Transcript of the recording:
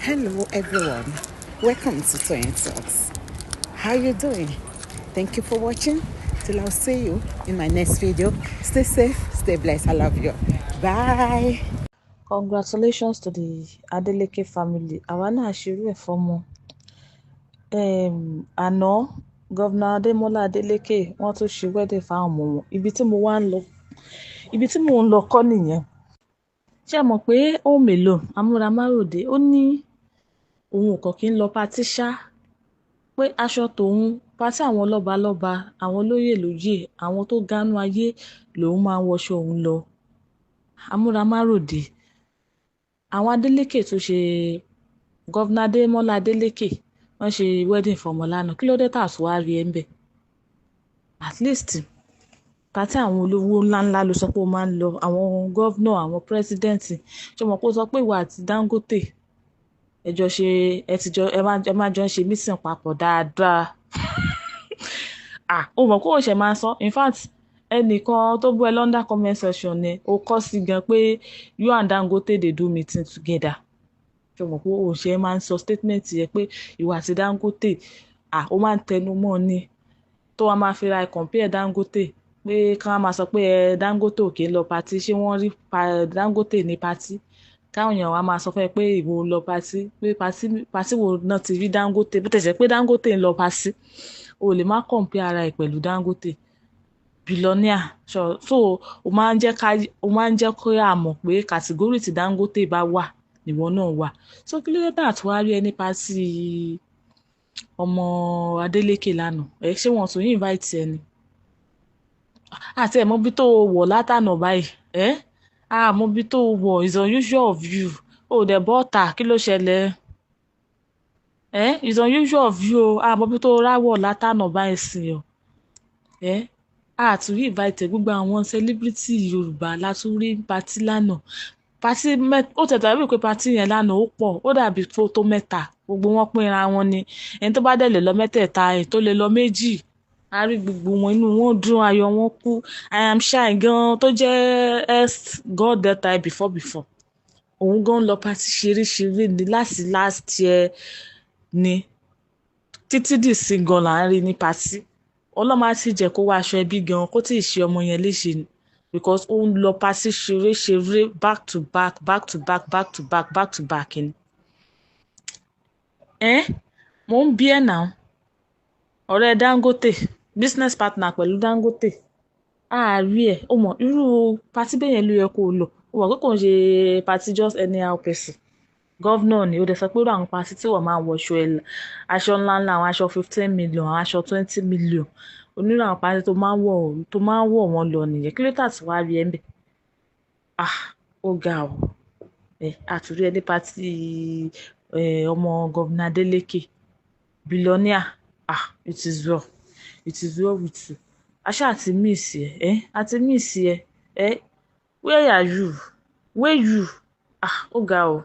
Hello everyone, welcome to Toyeen Talks. How you doing? Thank you for watching. Till I'll see you in my next video. Stay safe, stay blessed. I love you. Bye. Congratulations to the Adeleke family. Àwa náà ṣerú ẹ̀ fọ́mọ. Àná Governor Ademola Adeleke, wọ́n tún ṣe wedding fáwọn ọmọ wọn. Ibi tí mo wá ń lọ, ibi tí mò ń lọ kọ́ nìyẹn. Ṣé ẹ mọ̀ pé Home Alone, Amúramáròde, ó ní òun ò kàn kí ń lọ party ṣá, pé aṣọ tòun, party àwọn lọ́balọ́ba, àwọn lóyè lóyè, àwọn tó gánú ayé lòun máa ń wọṣọ òun lọ. Amúramáròde, àwọn Adeleke tó ṣe, Governor Ademola Adeleke, wọ́n ṣe wedding fọmọ lánàá. Kí ló dé tà tó wá rí ẹ ń bẹ̀? At least party àwọn olówó ńláńlá ló sọ pé ó máa ń lọ, àwọn governor, àwọn president. Ṣé o mọ̀ pé ó sọ pé ìwọ àti Dangote, ẹ jọ ṣe, ẹ ti jọ, ẹ máa jọ ń ṣe meeting papọ̀ dáadáa? Ah, o mọ̀ pé ó ṣẹ̀ máa sọ. In fact, ẹnìkan tó bú ẹ under comment section ni ó kọ́ sí gan pé you and Dangote dey do meeting together. Ṣé o mọ̀ pé ó ṣe máa ń sọ statement yẹn pé ìwọ àti Dangote? Ah, ó máa ń tẹnu mọ́ ni, tó wàá máa fi ra ẹ compare Dangote, pé kí wọ́n máa sọ pé ẹ Dangote ò kí ń lọ party. Ṣé wọ́n rí Dangote ní party, káwọn èèyàn wa máa sọ fún ẹ pé ìwọ ń lọ party, pé party wo náà ti rí Dangote? Bó tẹ̀sẹ̀ pé Dangote ń lọ party, o lè má compare ara ẹ pẹ̀lú Dangote billionaire. So o máa ń jẹ́ kó a mọ̀ pé category tí Dangote bá wà níwọ náà wà. So kí ló dé tà tó wá rí ẹ ní party ọmọ Adeleke lánàá? Ẹ ṣé wọn tún invite ẹ ni? Àti ẹ̀ mọ̀ bí tó wọ̀ látànà báyìí. Ẹ́ àmọ́ bí tó wọ̀ is unusual of you. O dẹ̀ bọ́ta, kí ló ṣẹlẹ̀? It's unusual of you o. Àmọ́ bí tó ráwọ̀ látànà báyìí sí o. Àtúrí invite gbogbo àwọn celebrity Yorùbá látúrí party lánàá. Party ó tẹ̀ dàbí pé party yẹn lánàá ó pọ̀, ó dàbí tó mẹ́ta. Gbogbo wọn pínra wọn ni. Ẹni tó bá dẹ̀ lè lọ mẹ́tẹ̀ẹ̀ta, ẹni tó lè lọ méjì, a rí gbogbo wọn, inú wọn dùn, ayọ̀ wọn kú. I am shy gan tó jẹ́ ex god delta before, òun gan lọ party ṣeré-ṣeré ni láti last year ni títí dìsín gan là ń rí ní party. Ọlọ́mọ á sì jẹ́ kó wá aṣọ ẹbí gan kó tí ì ṣe ọmọ yẹn léṣe ni, because ó ń lọ party ṣeré-ṣeré back to back, back to back, back to back, back to back ni. Ẹ́ mò ń bí ẹ̀ náà, ọ̀rẹ́ Dangote, business partner pẹ̀lú Dangote, àárí ẹ̀. Ó mọ̀ irú party bẹ́ẹ̀ yẹn ló yẹ kó o lọ. Ó mọ̀ pé kò ń ṣe party just anyhow person. Governor ni ó dẹ̀ sọ pé irú àwọn party tí wọ́n máa ń wọṣọ ẹ̀, aṣọ ńláńlá, àwọn aṣọ 15 million, àwọn aṣọ 20 million, onírú àwọn party tó máa ń wọ̀ wọ́n lọ nìyẹn. Kí ló tà tí wàá rí ẹ ń bẹ̀? Ah, ó ga o. Ẹ àtúrí ẹ ní party ọmọ Governor Adeleke billionaire. Ah, it is well, it is well with you. Aṣá àti miss ẹ, ẹ àti miss ẹ. Ẹ where are you? Where you? Ah, ó ga o.